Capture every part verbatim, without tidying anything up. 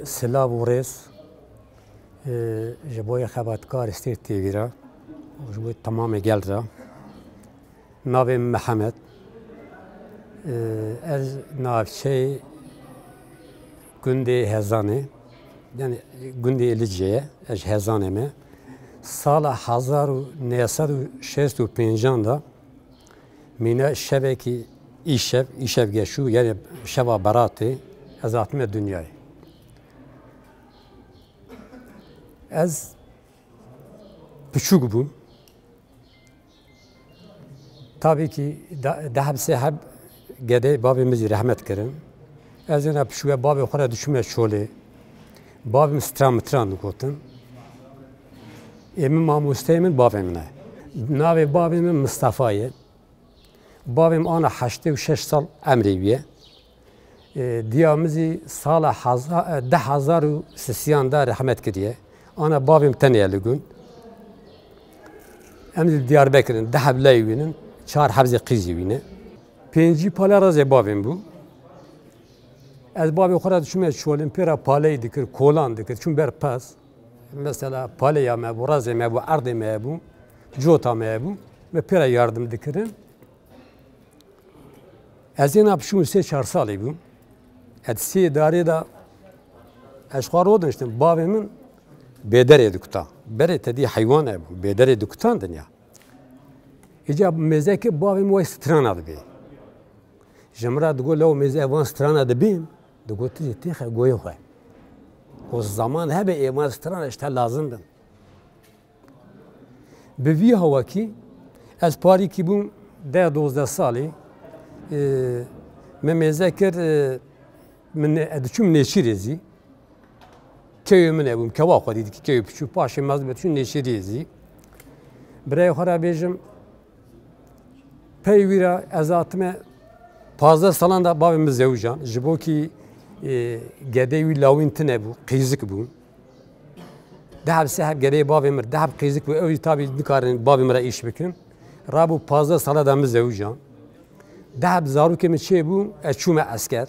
Silav û rêz, e, ji bo yê xebatkar Stêr T V re û ji bo temamê gel re. Navê min Mihemed. E, ez navçeyê gundê Hezanê, yani gundê Licê ye, ez ji Hezanê me. Sala hezar û neh sed û şêst û pêncan de mîna şevekî, îşev, îşev geşû, yani şeva beratê, ez hatime dinyayê. Ez piçûk bûm. Tabî kî de-, deh heb sê heb gedeyê bavê min zî rehmet kirin. Ez êna piçû ve bavê xwe re diçûme çolê. Bavê min stran mitran digotin. Ê min mamosteyê min bavê min e. Navê bavê min Mistefa ye. Bavê min ana heştê û şeş sal emrê wî ye. E, diya min zî sala heza-, e, deh hezar û sisiyan de rehmet kiriye. Ana bavê min tenê ye li gund. Em zî li Diyarbekir in, deh heb leyê wî nin, çar heb zî qîzî wî ne. Pêncî pale rezê bavê min bû. Ez bavê xwe re diçûme çolê, pê re paleyî dikir, kolan dikir, çûm ber pez. Mesela paleya me bû, rezê me bû, erdê me bû, cota me bû. Me pê re yardim dikirin. Ez êna piçû sê çar salî bûm. Ez sê darê de ez xwe rodiniştim. Bavê min bêderê dikuta. Berê te dî heywan hebû. Bêderê dikutandin ya. Îca mêzekê bavê min wê strana dibê. Ji min re digot, "Lew mêze evan strana dibên." Digot, "Tu zî têxe goyê xwe. Ku zaman hebe êvan strana ji te lazim bin." Bi vî hawakî ez parîkî bûm deh dozdeh salî, e, me mêze kir, e, min ne-, ez diçûm Nêçîrê zî. Kewê min hebûm, kewa xwedî dikî kewê piçû, paşê mez dibe diçûm Nêçîrê zî. Birayê xwe re bêjim, pey wî re ez hatime pazdeh salan de bavê min zewijan. Ji bo kî, e, gedê wî lawîn tune bû, qîzik bû. Deh heb sê heb gedeyê bavê min, deh heb qîzik bû, ew jî tabî nikarin bavê min re îş bikin. Rabû pazdeh sala de min zewijan. Deh heb zarokê min çêbû, ez çûme esker.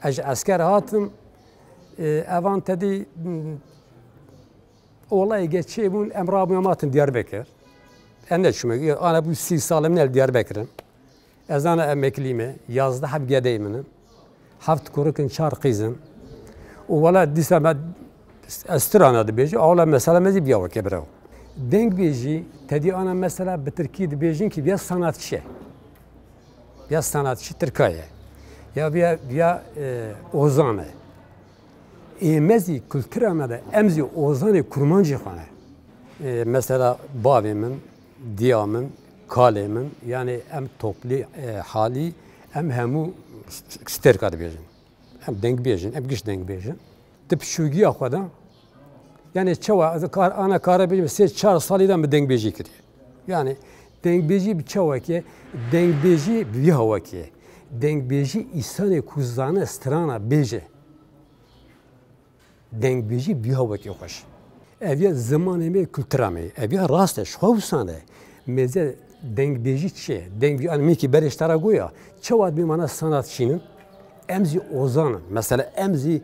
Ez ji esker hatim, e, evan tedî, m, olayê ge çêbûn, em rabûn em hatin Diyarbekir. Em neçûme, ana bû sî salê min li Diyarbekir im. Ez ana emeklî me, yazdeh heb gedeyê min in. Heft kurik in, çar qîz in. Û wela dîsa me, ez strana dibêjim, awla mesela me zî biya weke biraw. Dengbêjî, tedî ana mesela bi tirkî dibêjin kî biya sanatçi ye. Ya sanatçi tirka ye. Ya biya, biya, e, ozan e. Ê me zî kultura me de em zî ozanê kurmancî xwe ne. E, mesela bavê min, diya min, kalê min, yani em toplî, e, halî, em hemû stêrka dibêjin. Em dengbêjin, em giş dengbêjin. Di piçûgiya xwe de, yani çawa, ez kar, ana kare bêjim, sê çar salî de min dengbêjî kiriye. Yani dengbêjî bi çawekê, dengbêjî bi vî hawekê. Dengbêjî îsanê ku zane strana bêje. Dengbêjî bi hawekê xweş. Ev ya zimanê me, kultura me. Ev ya rast e, ji xwe wisa ne. Mêze dengbêjî çi ye? Dengbêjî, an mîkî berê ji te re goya. Çawa dibê mana sanatçî nin? Em zî ozan in. Mesela em zî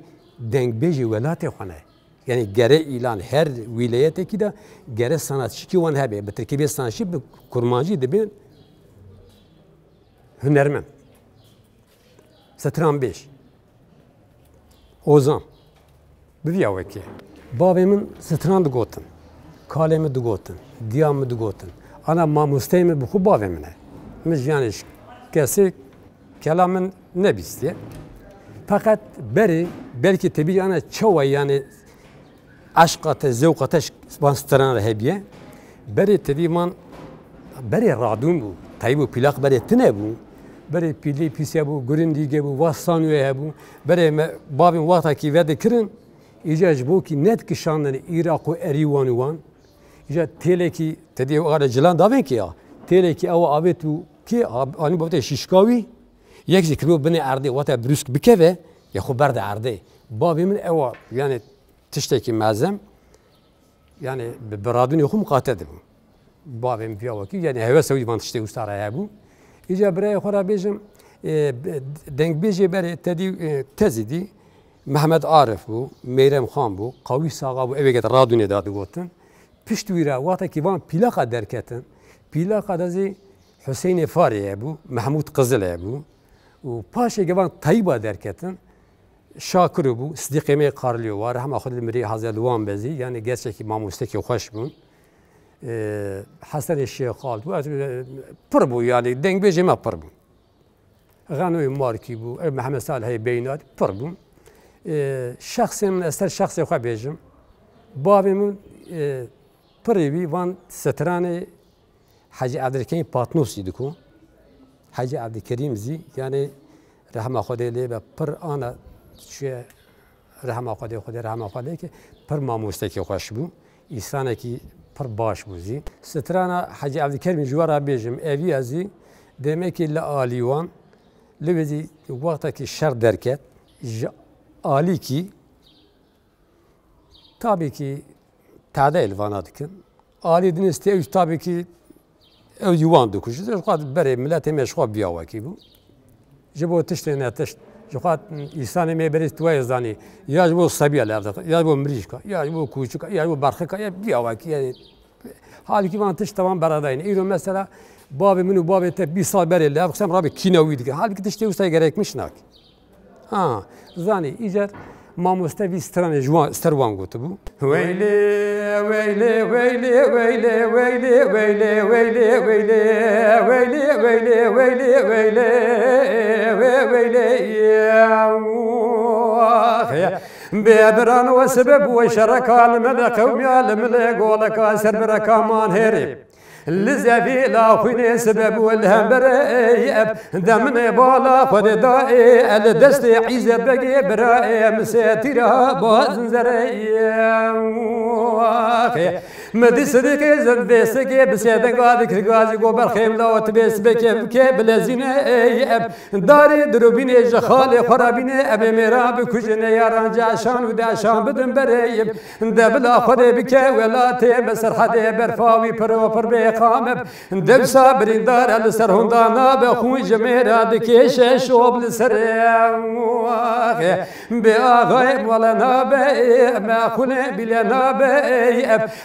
dengbêjê welatê xwe ne. Yani gere îlan her wîlayetekî de gere sanatçîkî wan hebe. Bi tirkî bê sanatçî, bi kurmancî dibên hunermend. Stranbêj. Ozan. Bi vî awekê. Bavê min stran digotin. Kalê min digotin. Diya min digotin. Ana mamosteyê min bi xwe bavê min e. Min jiyanê ji kesê kela min nebîstiye. Feqet berê belkî tebî ana çawa yani eşqa te, zewqa te ji van stran re hebiye. Berê tevî man, berê radûn bû. Tayî bû, pîlaq berê tine bû. Berê pîlê pîse bû, gurindîge bû, va sanyoye hebû. Berê me, bavên wextakî vedikirin, îca ji bo kî nedikişandin îraq û erîwan û wan. Îca têlekî, tedî ew are cilan davên kê ya. Têlekî ew avêt û kê, a-, anî bavêtê şîşka wî. Yek jî kiribû binê erdê, wate brûsk bikeve, ya xwe berde erdê. Bavê min ew a, yani tiştekî mezem, yani bi, bi radûnê xwe miqate dibû. Bavê min viya wekî, yani hewesa wî van tiştê wisa re hebû. Îca birayê xwe re bêjim, e, be-, dengbêjê berê tedî, e, tezî dî, Mehmet Arif bû, Meyrem Xan bû, Qawîs Axa bû, evê get radûnê da digotin. Pişt wî re wextekî van pîlaqa derketin, pîlaqa de zî Huseyinê Farê hebû, Mehmûd Qizil hebû û paşê ge van Tayîba derketin, Şakiro bû, Sidîqê me Qarlîyo wa, rehma Xwedê li mirî hazer li wan be zî, yanî gerçekî mamostekî xweş bûn. Ee, Hesenê Şêxal bû, ez, e, pir bû, yanî dengbêjê me pir bû. Xenoyê Markî bû, ev Mihemed Salihê Beynat pir bûn. Ee, şexsê min, ez ser şexsê xwe bêjim. Bavê min, e, pirê wî van stranê Hecî Evdilkerîm Patnosî diku. Hecî Evdilkerîm zî, yanî rehma Xwedê lê be, pir ana çûye rehma Xwedê, Xwedê rehma Xwedê ke, pir mamostekî xweş bû. Însanekî pir baş bû zî. Strana Hecî Evdilkerîm ji we re bêjim, eviya zî demekî li alî wan, li wê zî wextekî şer derket, ji alîkî Tabî kî tade li vana dikin. Alî din stê ew tabî kî ew jî wan dikujin. Ji xwe berê miletê me ji xwe biya wekî bû. Ji bo tiştê ne tişt. Ji xwe îsanê me berê tu wayê zanî. Ya ji bo sebiya lev dixin, ya ji bo mirîşka, ya ji bo kûçika, ya ji bo berxika, ya biya wekî. Yanî Halkî van tişt tevan beradayî ne. Îro mesela bavê min û bavê te bîst sal berê lev xisem rabê kîna wî dike. Halkî tiştê wisa gerekmiş nake. Ha, zanî, îcar mamoste vî stranê ji wan, ser wan gotibû. Weylê, weylê, weylê, weylê, weylê, weylê, weylê, weylê, weylê, weylê, weylê, weylê, weylê, weylê, weylê, ya, Bê biran we sebeb we şereka li me de qewmiya li milê goleka ser bireka man hêrê. Li zevî la xwînê sebeb we li hemberê ev deminê bala xwe de da ê el destê Îzet Begê bira ê misê tîra bazin zerê. Mi dî sidîqê zin vê sikê bi sê denga dikir gazî go berxêm la û tibê sibekê bike bilezîne ey ev. Darê dirûbînê ji xalê xwe re bîne, em ê mêran bikujin, ê yaran caşan û daşan bidin berê. De bila Xwedê bike welatê me serhedê berfa wî piro pir bê qame. Dewsa birîndar e li ser honda nabe, xûn ji mêra dikêşe şop li serê. Bê axayê mala nabe, me xûnê bîle nabe.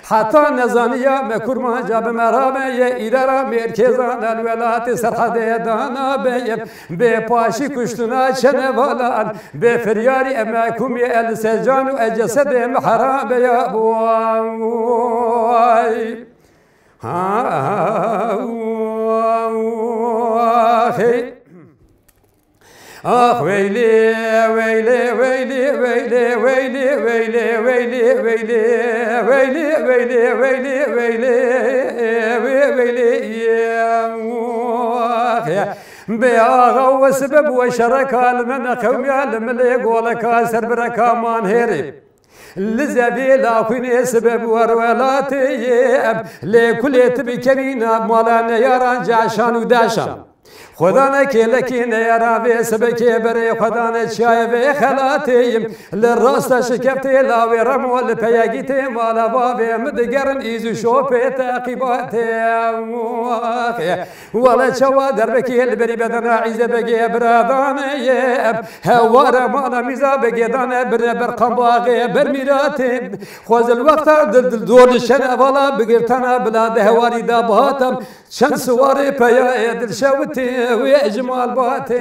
Heta nezaniya me kurmanca bi me rabe ye, îdara mêrkêzan el welatê serhedê dana be ye. Bê paşî kuştina çenevalan, bê firyarî em me kumî el secan û e cesedê me herabe ya. Vay. Ha, hey. Ax weylê, weylê, weylê, weylê, weylê, weylê. Bê axa we sebeb we şereka li me ne qewmiya li milê goleka ser bireka man hêrê. Li zevê la xwînê sibê bi wer welatê ye em. Lê kulê tu bi kevîna mala neyaran caşan û daşan. Xwedane kêlekî neyara vê sibekê berê xwedane çiyayê vê xelatê yim. Li rasta şikeftê la wê remo li peyegî tê mala bavê mi digerin îz û şopê teqîbatê. Wele çawa derbekê li berî bedena Îzê Begê biradanê ye. Hewara mala mîza begê dane birine ber qambaxê ber mîratê. Xwezil wexta dil dil dor li şenevala bigirtana bila de hewarî da bahatam. Çend siwarê peya ê dil şewitê wê ji mal batê.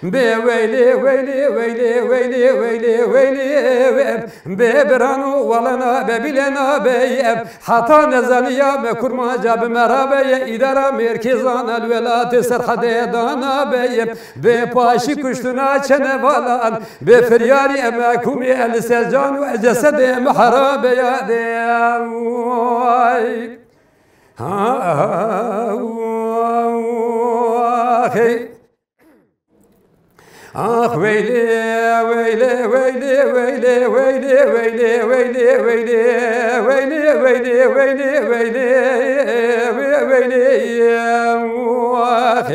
Bê weylê, weylê, weylê, weylê, weylê, weylê, weylê. Bê birano wele nabe bîle nabe ye. Heta nezaniya me kurmanca bi me rabe ye. Îdara mêrkêzan el welatê serhedê dana be ye. Bê paşî kuştina çenevalan. Bê firyarî em e kumî el secan û e cesedê me herabe ya de. Vay. Ha, ha, ha, hey. Ax weylê, weylê, weylê, weylê, weylê, weylê, weylê, weylê, weylê, weylê, weylê, weylê, weylê, weylê, ax.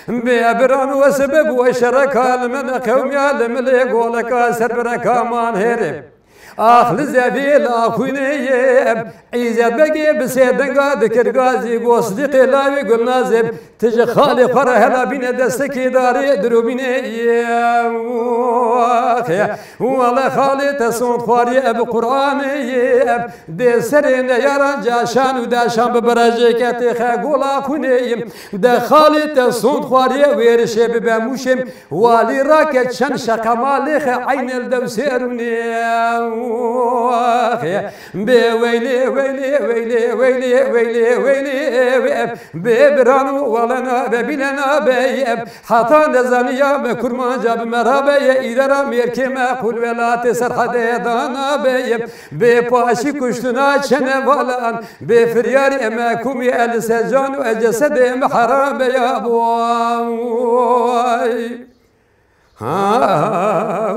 Bê biran we sebeb we şereka li min qewmiya li milê goleka ser bireka man hêrê. Ax li zevê la xwînê ye. Îzet Begê bi sê denga dikir gazî, go Sidîqê lawê Gulnazê. Ti ji xalê xwe re hela bîne destekê darê dirûbînê ye. Ax ye. Wele xalê te sond xwariye bi Qur'anê ye. Dê serê neyaran caşan û daşan bi berejê ketê xe gola xwînê ye. De xalê te sond xwariye wêrişê bibe mûşê. Walî rake çend şeqe malê xe eynel dew sêrûnê. Ax ye. Bê weylê, weylê, weylê, weylê, weylê, weylê, wê. Bê birano, wele nabe, bîle nabe, ye. Heta nezaniya me kurmanca bi me rabe, ye. Îdara mêrkê me qul welatê Serhedê danabe, ye. Bê paşî kuştina çenevalan, bê firyarê me kumî el secan û el cesedê me herabe ya boy. Ha,